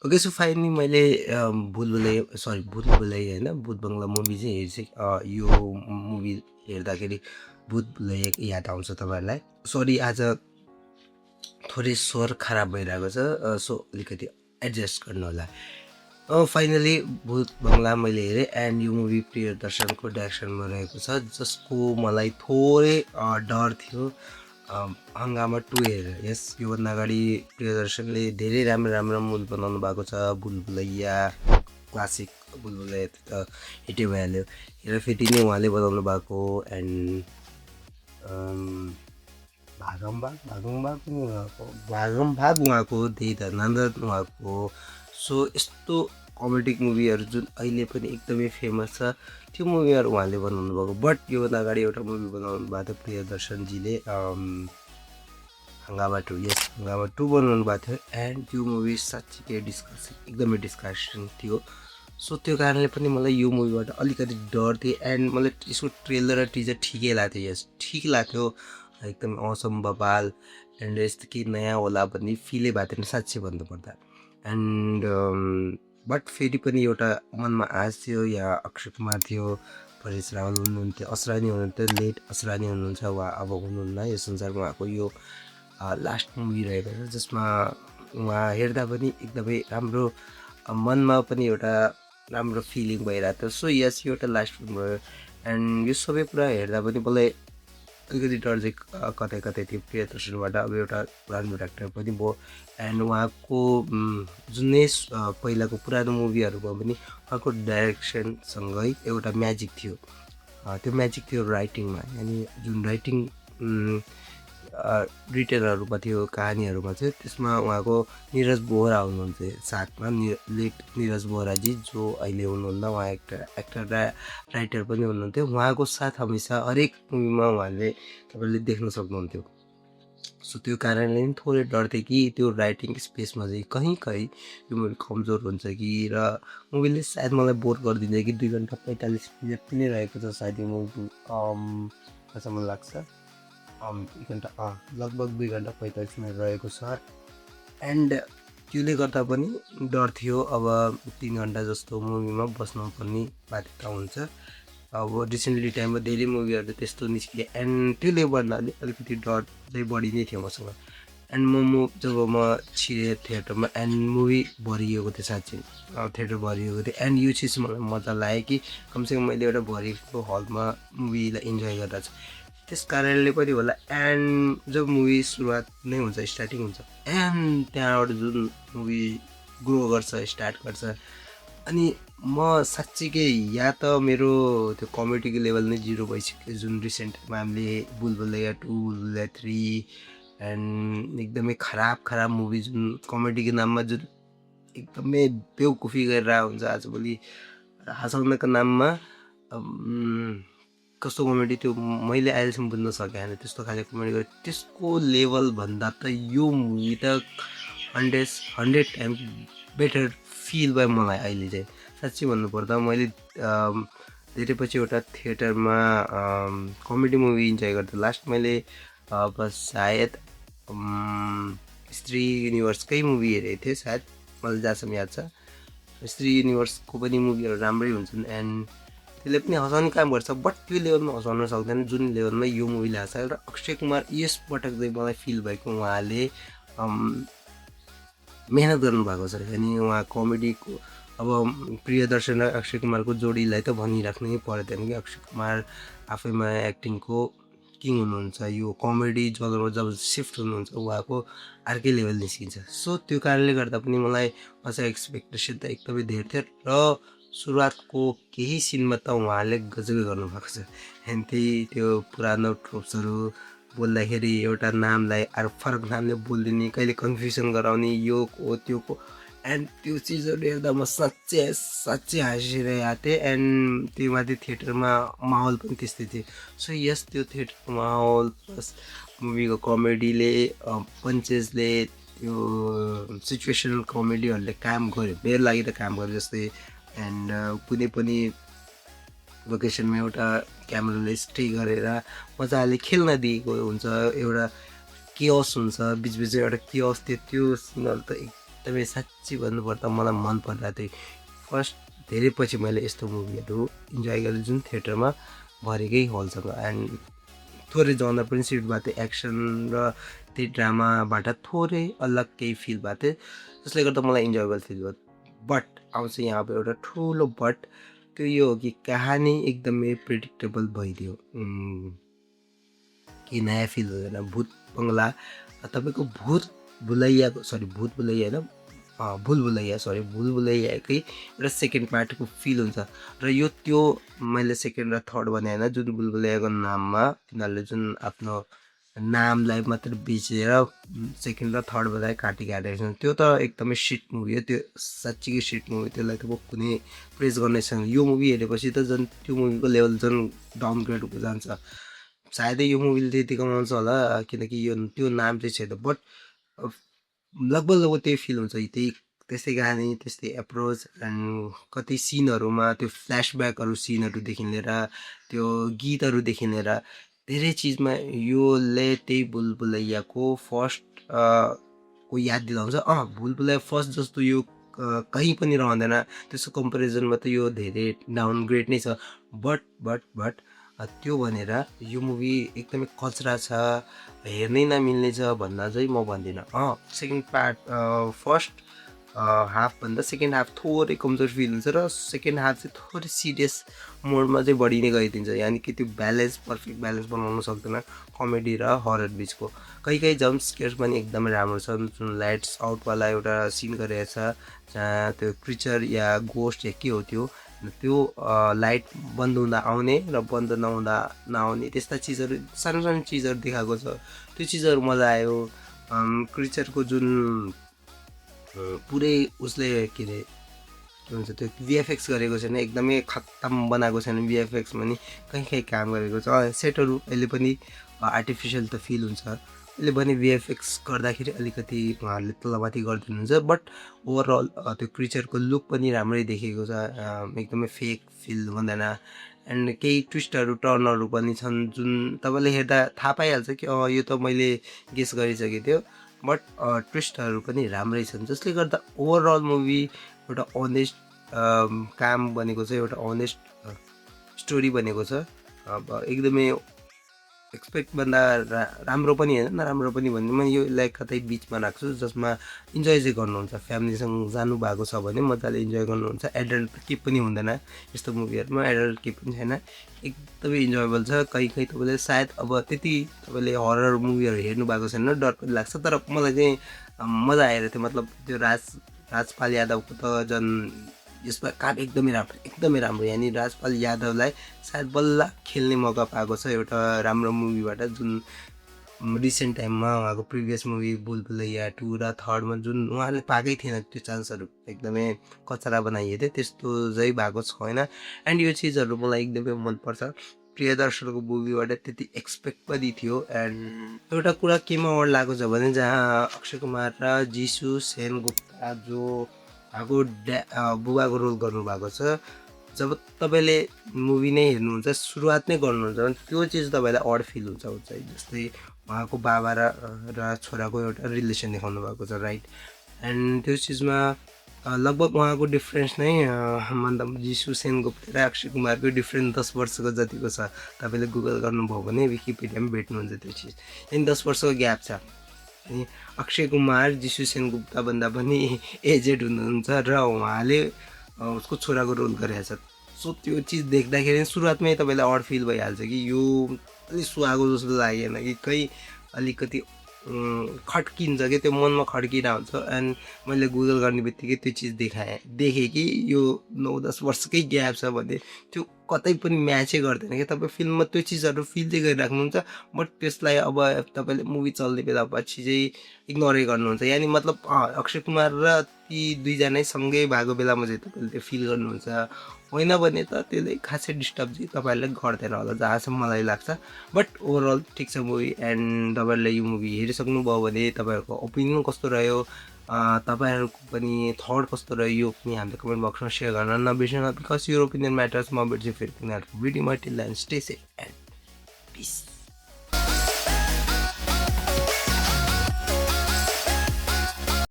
Okay so finally मैले भूत भुलैया होइन भूत बङ्गला मुभी चाहिँ हेर्छु। यो मुभी हेर्दाखेरि भूत भुलैया याद आउँछ तपाईँहरूलाई। सरी आज थोरै स्वर खराब भइरहेको छ, सो अलिकति एडजस्ट गर्नु होला। फाइनली भूत बङ्गला मैले हेरेँ एन्ड यो मुभी प्रियदर्शनको डाइरेक्सनमा रहेको छ, जसको मलाई थोरै डर थियो हङ्गामा 2 हेरेर। यस योभन्दा अगाडि प्रियदर्शनले धेरै राम्रो मुभी बनाउनु भएको छ। भुलभुलैया क्लासिक भुलभुलैया त हिटै भइहाल्यो। हेराफेरि नै उहाँले बनाउनु भएको एन्ड भागम भाग उहाँको, त्यही धर्मेन्द्र उहाँको। सो यस्तो कमेडिक मुभीहरू जुन अहिले पनि एकदमै फेमस छ त्यो मुभीहरू उहाँले बनाउनु भएको। बट योभन्दा अगाडि एउटा मुभी बनाउनु भएको थियो प्रियदर्शनजीले, हङ्गामा 2। यस हङ्गामा 2 बनाउनु भएको थियो एन्ड त्यो मुभी साँच्चीकै एकदमै डिस्कसन थियो। सो त्यो कारणले पनि मलाई यो मुभीबाट अलिकति डर थियो एन्ड मलाई यसको ट्रेलर र टिजर ठिकै लाग्थ्यो। यस ठिक लाग्थ्यो, एकदम असम बबाल एन्ड यस्तो केही नयाँ होला भन्ने फिलै भएको थिएन साँच्चै भन्नुपर्दा। एन्ड बट फेरि पनि एउटा मनमा आश थियो, यहाँ अक्षय कुमार थियो, परेश रावल हुनुहुन्थ्यो, असरानी हुनुहुन्थ्यो, लेट असरानी हुनुहुन्छ, उहाँ अब हुनुहुन्न यो संसारमा। उहाँको यो लास्ट मुभी रहेको छ जसमा उहाँ हेर्दा पनि एकदमै राम्रो, मनमा पनि एउटा राम्रो फिलिङ भइरहेको थियो। सो यस यो एउटा लास्ट फिल्म रह्यो एन्ड यो सबै कुरा हेर्दा पनि मलाई अलिकति डर चाहिँ कतै कतै थियो प्रियदर्शनबाट। अब एउटा राम्रो एक्टर पनि भयो एन्ड उहाँको जुनै पहिलाको पुरानो मुभीहरूमा पनि उहाँको डाइरेक्सनसँगै एउटा म्याजिक थियो। त्यो म्याजिक थियो राइटिङमा, यानि जुन राइटिङ रिटनहरूमा थियो, कहानीहरूमा थियो, त्यसमा उहाँको निरज बोहरा हुनुहुन्थ्यो साथमा, लेट निरज बोहराजी जो अहिले हुनुहुन्न। उहाँ एक्टर र राइटर पनि हुनुहुन्थ्यो। उहाँको साथ हमेसा हरेक मुभीमा उहाँले तपाईँले देख्न सक्नुहुन्थ्यो। सो त्यो कारणले पनि थोरै डर थियो कि त्यो राइटिङ स्पेसमा चाहिँ कहीँ यो मुभी कमजोर हुन्छ कि, र मुभीले सायद मलाई बोर गरिदिन्छ कि। 2 घन्टा 45 मिनट पनि रहेको छ सायद यो मुभी, कहाँसम्म लाग्छ 2 घन्टा लगभग 2 घन्टा 45 मिनट रहेको छ एन्ड त्यसले गर्दा पनि डर थियो अब 3 घन्टा जस्तो मुभीमा बस्नुपर्ने बाध्यता हुन्छ। अब रिसेन्टली टाइममा धेरै मुभीहरू त्यस्तो निस्कियो एन्ड त्यसले भन्नाले अलिकति डर चाहिँ बढी नै थियो मसँग। एन्ड जब म छिरेँ थिएटरमा एन्ड मुभी भरिएको थियो, साँच्चै थिएटर भरिएको थियो एन्ड यो चिज मलाई मजा लाग्यो कि कमसेकम मैले एउटा भरिएको हलमा मुभीलाई इन्जोय गर्दा छु। त्यस कारणले पनि होला एन्ड जब मुभी सुरुवात नै हुन्छ, स्टार्टिङ हुन्छ एन्ड त्यहाँबाट जुन मुभी ग्रो गर्छ, स्टार्ट गर्छ, अनि म साँच्चीकै या त मेरो त्यो कमेडीको लेभल नै 0 भइसक्यो। जुन रिसेन्टमा हामीले भुलभुलैया 2, भुलभुलैया 3 एन्ड एकदमै खराब मुभी जुन कमेडीको नाममा जुन एकदमै बेवकुफी गरेर हुन्छ आजभोलि हँसाउनको नाममा, कस्तो कमेडी त्यो मैले अहिलेसम्म बुझ्न सकेन। त्यस्तो खाले कमेडी गरेँ, त्यसको लेभल भन्दा त यो मुभी त 100 टाइम्स बेटर फिल भयो मलाई अहिले चाहिँ। साँच्चै भन्नुपर्दा मैले धेरै पछि एउटा थिएटरमा कमेडी मुभी इन्जोय गर्थेँ। लास्ट मैले सायद स्त्री युनिभर्सकै मुभी हेरेको थिएँ सायद, मलाई जहाँसम्म याद छ। स्त्री युनिभर्सको पनि मुभीहरू राम्रै हुन्छन् एन्ड त्यसले पनि हँसाउने काम गर्छ, बट त्यो लेभलमा हँसाउन सक्दैन जुन लेभलमा यो मुभीले हँसायो। र अक्षय कुमार यस पटक चाहिँ मलाई फिल भएको उहाँले मेहनत गर्नुभएको छ। अनि उहाँ कमेडीको अब प्रियदर्शन र अक्षय कुमारको जोडीलाई त भनिराख्नै पर्दैन कि अक्षय कुमार आफैमा एक्टिङको किङ हुनुहुन्छ। यो कमेडी जगरमा जब सिफ्ट हुनुहुन्छ उहाँको अर्कै लेभल निस्किन्छ। सो त्यो कारणले गर्दा पनि मलाई उहाँसँग एक्सपेक्टेसन त एकदमै धेरै थियो र सुरुवातको केही सिनमा त उहाँले गजबै गर्नुभएको छ। एन्ड त्यही त्यो पुरानो ट्रोप्सहरू बोल्दाखेरि एउटा नामलाई अरू फरक नामले बोलिदिने, कहिले कन्फ्युजन गराउने, यो को त्यो को, एन्ड त्यो चिजहरू हेर्दा म साँच्चै हाँसिरहेको थिएँ एन्ड त्यो माथि थिएटरमा माहौल पनि त्यस्तै थियो। सो यस त्यो थिएटरको माहौल प्लस मुभीको कमेडीले, पन्चेसले, त्यो सिचुएसनल कमेडीहरूले काम गर्यो, मेरो लागि त काम गर्यो। जस्तै एन्ड कुनै पनि लोकेसनमा एउटा क्यामेराले स्टे गरेर मजाले खेल्न दिएको हुन्छ, एउटा केओस हुन्छ बिचबिचमा, एउटा केओस थियो, त्यो सिनहरू त एकदमै साँच्ची भन्नुपर्दा मलाई मन पर्दा चाहिँ फर्स्ट धेरै पछि मैले यस्तो मुभीहरू इन्जोय गरेँ जुन थिएटरमा भरेकै हलसँग। एन्ड थोरै जनर पनि सिफ्ट भएको थियो, एक्सन र त्यही ड्रामाबाट थोरै अलग केही फिल भएको थियो, जसले गर्दा मलाई इन्जोयबल फिल भयो। बट आउँछ यहाँ अब एउटा ठुलो बट, त्यो यो हो कि कहानी एकदमै प्रेडिक्टेबल भइदियो। केही नयाँ फिल हुँदैन। भूत बङ्गला तपाईँको भूत भुलैयाको भुल भुलैयाकै एउटा सेकेन्ड पार्टको फिल हुन्छ। र यो त्यो मैले सेकेन्ड र थर्ड भने होइन, जुन भुल भुलैयाको नाममा तिनीहरूले जुन आफ्नो नामलाई मात्र बेचेर सेकेन्ड र थर्ड बनाए काटिरहेको छ, त्यो त एकदमै सिट मुभी हो। त्यो साँच्चीकै सिट मुभी, त्यसलाई त म कुनै प्रेज गर्नै सक्दैन। यो मुभी हेरेपछि त झन् त्यो मुभीको लेभल झन् डाउनग्रेड हुँदै जान्छ। सायदै यो मुभीले त्यति कमाउँछ होला, किनकि यो त्यो नाम चाहिँ छैन, बट लगभग त्यही फिल हुन्छ। त्यस्तै कहानी, त्यस्तै एप्रोच, एन्ड कति सिनहरूमा त्यो फ्ल्यासब्याकहरू सिनहरूदेखि लिएर त्यो गीतहरूदेखि लिएर धेरै चिजमा योले त्यही भुल भुलैयाको फर्स्ट को याद दिलाउँछ। भुल भुलैया फर्स्ट जस्तो यो कहीँ पनि रहँदैन, त्यसको कम्पेरिजनमा त यो धेरै डाउनग्रेड नै छ। बट त्यो भनेर यो मुभी एकदमै कचरा छ, हेर्नै नमिल्ने छ भन्न चाहिँ म भन्दिनँ। सेकेन्ड पार्ट फर्स्ट हाफभन्दा सेकेन्ड हाफ थोरै कमजोर फिल हुन्छ, र सेकेन्ड हाफ चाहिँ थोरै सिरियस मोडमा चाहिँ बढी नै गइदिन्छ। यानि कि त्यो पर्फेक्ट ब्यालेन्स बनाउन सक्दैन कमेडी र हरर बिचको। कहीँ जम्प स्केयर्स पनि एकदमै राम्रो छ। जुन लाइट्स आउटवाला एउटा सिन गरेको छ, जहाँ त्यो क्रिचर या गोस्ट या के हो त्यो लाइट बन्द हुँदा आउने र बन्द नहुँदा नआउने, त्यस्ता चिजहरू सानो सानो चिजहरू देखाएको छ। त्यो चिजहरू मजा आयो। क्रिचरको जुन पुरै उसले के भन्छ त्यो भिएफएक्स गरेको छैन, एकदमै खत्तम बनाएको छैन भिएफएक्स पनि, कहीँ काम गरेको छ। सेटहरू अहिले पनि आर्टिफिसियल त फिल हुन्छ, अहिले पनि भिएफएक्स गर्दाखेरि अलिकति उहाँहरूले तलमाथि गरिदिनुहुन्छ। बट ओभरअल त्यो क्रिचरको लुक पनि राम्रै देखेको छ, एकदमै फेक फिल हुँदैन। एन्ड केही ट्विस्टहरू टर्नहरू पनि छन् जुन तपाईँले हेर्दा थाहा पाइहाल्छ कि यो त मैले गेस गरिसकेको थियो, बट ट्विस्टहरू पनि राम्रै छन्, जसले गर्दा ओभरअल मुभी एउटा अनेस्ट काम बनेको छ, एउटा अनेस्ट स्टोरी बनेको छ। अब एकदमै एक्सपेक्टभन्दा राम्रो पनि होइन, नराम्रो पनि भन्ने, म योलाई कतै बिचमा राख्छु, जसमा इन्जोय चाहिँ गर्नुहुन्छ। फ्यामिलीसँग जानुभएको छ भने मजाले इन्जोय गर्नुहुन्छ। एडल्ट केही पनि हुँदैन यस्तो मुभीहरूमा, एडल्ट केही पनि छैन, एकदमै इन्जोयबल छ। कहीँ तपाईँले सायद अब त्यति तपाईँले हरर मुभीहरू हेर्नु भएको छैन, डर पनि लाग्छ, तर मलाई चाहिँ मजा आएर थियो। मतलब त्यो राजपाल यादवको त झन् यसमा काम एकदमै राम्रो। यानि राजपाल यादवलाई सायद बल्ल खेल्ने मौका पाएको छ एउटा राम्रो मुभीबाट, जुन रिसेन्ट टाइममा उहाँको प्रिभियस मुभी भुल भुलैया 2 र 3मा जुन उहाँले पाएकै थिएन त्यो चान्सहरू, एकदमै कचरा बनाइएको थियो, त्यस्तो चाहिँ भएको छैन। एन्ड यो चिजहरू मलाई एकदमै मनपर्छ। प्रियदर्शनको मुभीबाट त्यति एक्सपेक्ट पनि थियो। एन्ड एउटा कुरा केमा अड लागेको छ भने, जहाँ अक्षय कुमार र जिसु सेनगुप्ता जो आगो बुबाको रोल गर्नुभएको छ, जब तपाईँले मुभी नै हेर्नुहुन्छ, सुरुवात नै गर्नुहुन्छ भने त्यो चिज तपाईँलाई अड फिल हुन्छ। जस्तै उहाँको बाबा र छोराको एउटा रिलेसन देखाउनु भएको छ, राइट। एन्ड त्यो चिजमा लगभग उहाँको डिफ्रेन्स नै मतलब जिसु सेनगुप्ता र अक्षय कुमारको डिफ्रेन्स 10 वर्षको जतिको छ। तपाईँले गुगल गर्नुभयो भने विकिपिडियामा भेट्नुहुन्छ त्यो चिज। अनि 10 वर्षको ग्याप छ। अनि अक्षय कुमार जिसु सेनगुप्ता भन्दा पनि एजेड हुनुहुन्छ र उहाँले उसको छोराको रोल गरेको छ। सो त्यो चिज देख्दाखेरि सुरुवातमै तपाईँलाई अड फिल भइहाल्छ कि यो अलिक सुहाएको जस्तो लागेन कि कहीँ अलिकति खड्किन्छ कि त्यो मनमा खड्किरहन्छ। एन्ड मैले गुगल गर्ने बित्तिकै त्यो चिज देखेँ कि यो 9-10 वर्षकै ग्याप छ भने त्यो कतै पनि म्याचै गर्दैन कि। तपाईँ फिल्ममा त्यो चिजहरू फिल चाहिँ गरिराख्नुहुन्छ, बट त्यसलाई अब तपाईँले मुभी चल्ने बेला पछि चाहिँ इग्नोरै गर्नुहुन्छ। यानि मतलब अक्षय कुमार र ती दुईजनै सँगै भएको बेलामा चाहिँ तपाईँले त्यो फिल गर्नुहुन्छ, होइन भने त त्यसले खासै डिस्टर्ब चाहिँ तपाईँहरूले गर्दैन होला, जहाँसम्म मलाई लाग्छ। बट ओभरअल ठिक छ मुभी। एन्ड तपाईँहरूले यो मुभी हेरिसक्नुभयो भने तपाईँहरूको ओपिनियन कस्तो रह्यो, तपाईँहरूको पनि थट कस्तो रह्यो, यो पनि हामीले कमेन्ट बक्समा सेयर गर्न नबिर्सनु। Because your opinion matters. म भेट्छु फेरि तिनीहरूको भिडियोमा। Till then stay safe and piece.